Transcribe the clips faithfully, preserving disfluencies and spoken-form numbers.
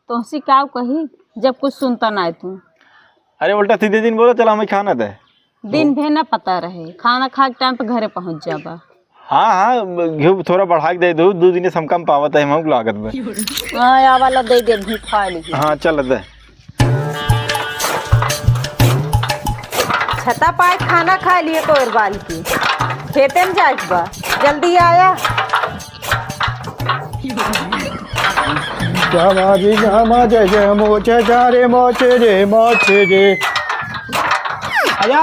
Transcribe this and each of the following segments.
तोहसी का कही, जब कुछ सुनता नाहीं तू। अरे उल्टा सीधे दिन बोलो, चला हमें खाना दे। दिन भे ना पता रहे, खाना खा के टाइम पे घरे पहुँच जाबा। हाँ, हाँ, घिउ थोड़ा बढ़ा के दे दो, दो दिन से हम कम पावत है, हम लागत बा। हाँ, या वाला दे दे, भी खा लीजिए। हाँ, चल दे। छता पाए खाना खा लिए कोयर बाल की, खेते में जाए के बा, जल्दी आया। जा बाजी, जा बाजे, जा मोचे, जा रे मोचे, रे मोचे, रे। आजा,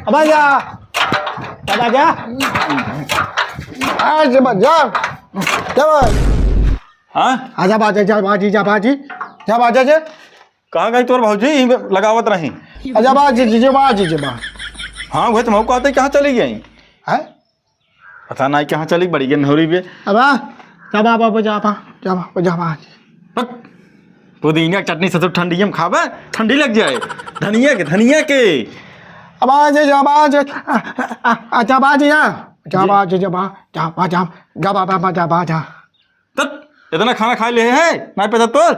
अब आजा, अब आजा। आज मत जा, जा बाज। हाँ? आजा बाजे, जा बाजी, जा बाजी, जा बाजे जे। कहाँ गई तोर भौजी? यहीं पे लगावत रही। आजा बाजी, जी, जी, बाजी, जी, बा। हाँ, वह तो मऊ कहते, कहाँ चली गई? हैं? पता नहीं कहाँ चली, बड़ी गई नहरी पे। अब आ, जा बा, बा, बा, जा बा, जा बा, बा, जा बा। हट। पुदीना के चटनी ससुर ठंडी में खाबे, ठंडी लग जाए। धनिया के, धनिया के। अब आ, जा, जा बा, जा, आ, आ, आ, जा बा, जी, जा। जा जी। बा, जी, जा बा, जा बा, जा, जा बा, बा, बा, जा बा, जा। तत, इतना खाना खा ले है, ना पता तो?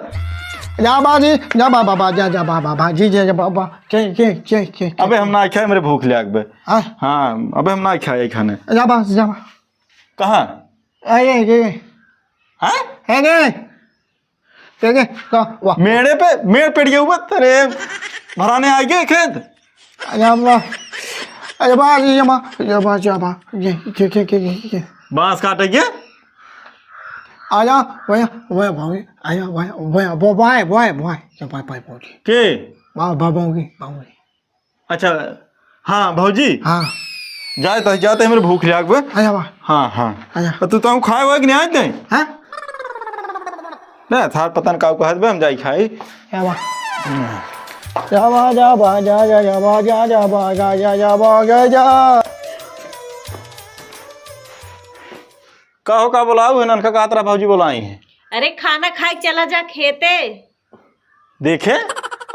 जा बाजी, जा बा, बा, बा, जा, जा बा, बा, बा, जी, जा, जा बा, बा, के, के, के, के, के। अबे हम ना खाए, मेरे भूख लाग बे। हाँ? हाँ, अबे हम ना खाए खाने। जा बा, जा बा। कहाँ? अरे, ये। हाँ? है के? के, के? का? वाह। मेड़े पे, मेड़ पेड़ के ऊपर तेरे भराने आ गए खेत। अरे अल्लाह। अरे बा, अरे बा, अरे बा, अरे बा। ये, ये, ये, ये, ये, ये। बांस काटे के? आजा, वया, वया, भाई, आजा, वया, वया, वो, वाय, वाय, वाय। ये वाय, वाय, वाय। के? बा, बा, बाबूजी, बाबूजी। अच्छा, हाँ, भौजी। हाँ। जाए तो, जाते हमरे भूख लाग बे। आजा बा। हाँ, हाँ। आजा। तो तू तो खाए हुआ कि नहीं आज नहीं? हाँ? ना, थार पता न काऊ कहत बे, हम जाई खाई। जा बा। जा बा, जा बा, जा, जा, जा बा, जा, जा बा, जा, जा, जा बा, जा, जा। का हो, का बोलाऊ है? ननका कहत रहा भौजी बोलाई है। अरे खाना खाए के चला जा खेते। देखे,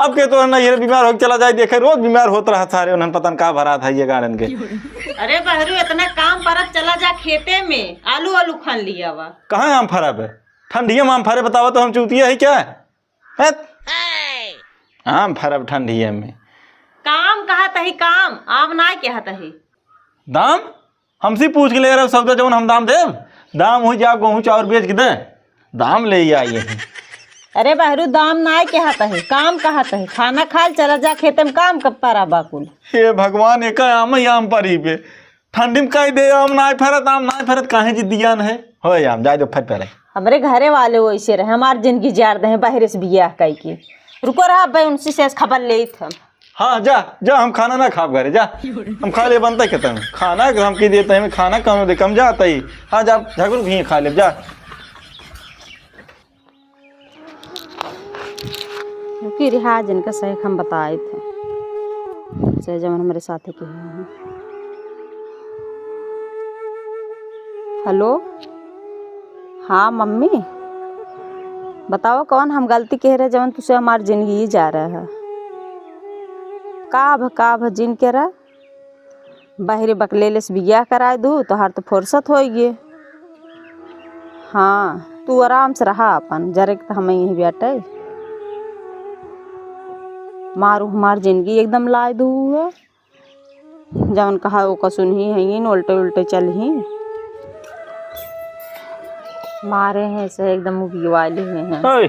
अब के तो ना ये बीमार हो के चला जाए, देखे रोज बीमार होत रहा सारे, उन्हन पता न का भरा था ये गाड़न के। अरे बहरू, इतना काम परत चला जा खेते में, आलू आलू खान लिया वा। कहाँ आम फरा बे? ठंडिया में आम फरे बतावा तो हम चूतिया है क्या? हैं? आम फरब ठंडिया में। काम कहत ही काम, आम नाय कहत ही। दाम? हमसे पूछ के ले रहे हो सौदा जौन हम दाम देब? दाम हुई जा गेहूँ चाउर बेच के दे, दाम ले ही आई है। अरे बहरू, दाम नाय कहत ही, काम कहत ही। खाना खाल चला जा खेते में, काम कब पर आबा कुल। हे भगवान, एक आम ही आम पर ही पे ठंडी में कह दे, आम नाय फरत, आम नाय फरत, काहे जिद्दियान है? हो आम, जाए दो, फर फरे। हमरे घरे वाले वैसे रहे, हमार जिंदगी जार दे हैं, बहरे से बियाह कई के। रुको रहा बे, उनसे से खबर लेत हम। हाँ, जा, जा, हम खाना ना खाब घरे, जा। हम खा ले बनता है खत्म। खाना के धमकी देते हैं, खाना कम दे, कम जाता ही। हाँ, जा, झगड़ू भी खा ले, जा। रुकी रिहा, जिनका सही हम बताए थे, सही जवन हमरे साथे के हैं। हेलो, हाँ मम्मी, बताओ कौन हम गलती कह रहे जवन तुसे हमार जिंदगी जा रहा है? का भ, का भ जिन के रहा? बहरे बकलेले से बियाह कराए दू, तोहार तो फुर्सत होई गे। हाँ, तू आराम से रहा अपन, जरे के त हम यहीं बैठे। मारू हमार जिंदगी एकदम लाए दू है। जवन कहा ओका सुनही है, इन उल्टे उल्टे चलही। मारे हैं से एकदम उबियवाले हुए हैं। ओए,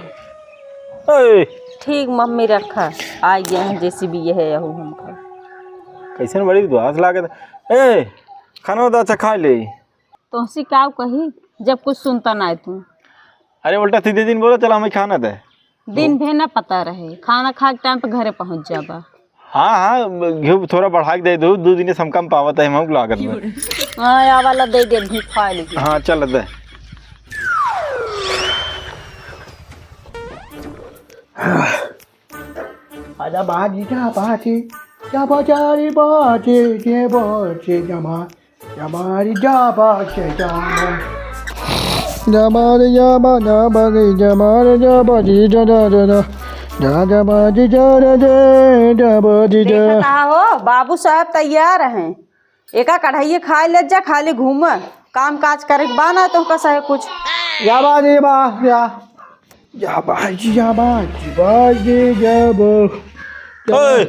ओए। ठीक मम्मी रखा, आ गया है जेसीबी, यह है यहू हमका। कैसन बड़ी उदास लागत। ए, खाना तो अच्छा खा ले। तोहसी का कही, जब कुछ सुनता ना तू। अरे उल्टा सीधे दिन बोलो, चला हमें खाना दे। दिन भे ना पता रहे, खाना खा के टाइम पे घरे पहुँच जाबा। हाँ, हाँ, घिउ थोड़ा बढ़ा के दे दो, दो दिन से हम कम पावत है, हम लागत में। हाँ, या वाला दे दे, भी खा लीजिए। हाँ, चल दे। आजा बाजी, जा बाजी, जा बाजा रे बाजे, जे बाजे जमा, जमारी जा बाजे जमा। जमारी जा बा, जा बाजी, जमारी जा बाजी, जा, जा, जा, जा। जा, जा बाजी, जा रे जे, जा बाजी जा। देखत आहो, बाबू साहब तैयार हैं। एका कढ़ाइये खाए ले जा, खाली घूम, काम काज करे के बा ना तोहका सहे कुछ। जा बाजी बा, जा। जा बाजी, जा बाजी, बाजी, जा बो-, जा ओए,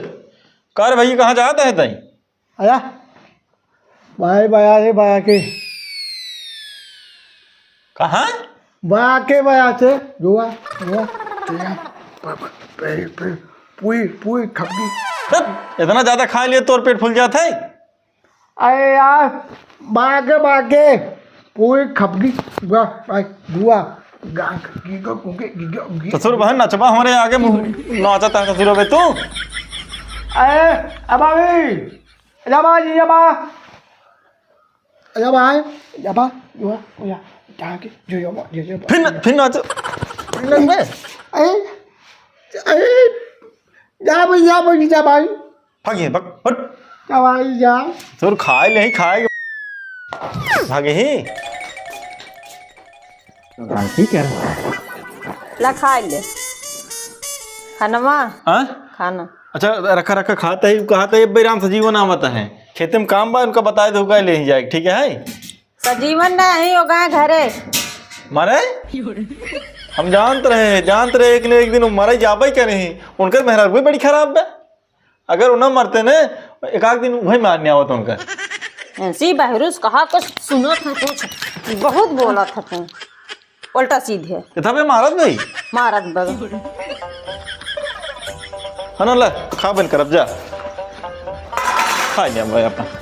का रे भैया, कहाँ जात है तई? आया, बाय, बाया रे, बाया के। कहाँ? बाया के, बाया से, जुआ, जुआ, जुआ, पे, पे, पे, पुई, पुई, खपगी। हट, इतना ज्यादा खा लिए, तोर पेट फूल जात है। अरे यार, बाके, बाके, पूरी खपगी, वाह, भाई, दुआ, गांग, गीगो, गुंगे, गीगो, गीगो। ससुर बहन नचबा हमरे आगे मुंह नाचत है ससुर बे तू। अरे, अब अभी, जब आ, जब आ, जब आ, जब आ, दुआ, दुआ, जाके, जो, जो, जो, जो, फिर न-, फिर नाच, फिर नाच बे। अरे, अरे, जा भाई, जा भाई, जा भाई। भाग यहाँ, भाग, हट। जा भाई, जा। तोर खाए नहीं, खाए। भागे ही। हाँ, ठीक है। ला, खा ले। खानवा। हाँ? खाना। अच्छा, रखा, रखा, खात है, कहा था, ये बेराम सजीवन आवत है। खेते में काम बा, उनका बताए दो, का ले ही जाए, ठीक है? सजीवन नहीं हो गए घरे। मारे? हम जानत रहे, जानत रहे एक न एक दिन वो मरे जाबे के नहीं। उनकर मेहरारू भी बड़ी खराब बा। अगर वो ना मरते ने, एक आध दिन वही मारने आवत उनका। ऐसी बहरूस कहा कुछ सुनत है, कुछ बहुत बोलत है तू। उल्टा सीधे। ये था बे मारत भाई। मारत बा। है ना, ले, खा बन करब जा। खा लिया भाई अपन।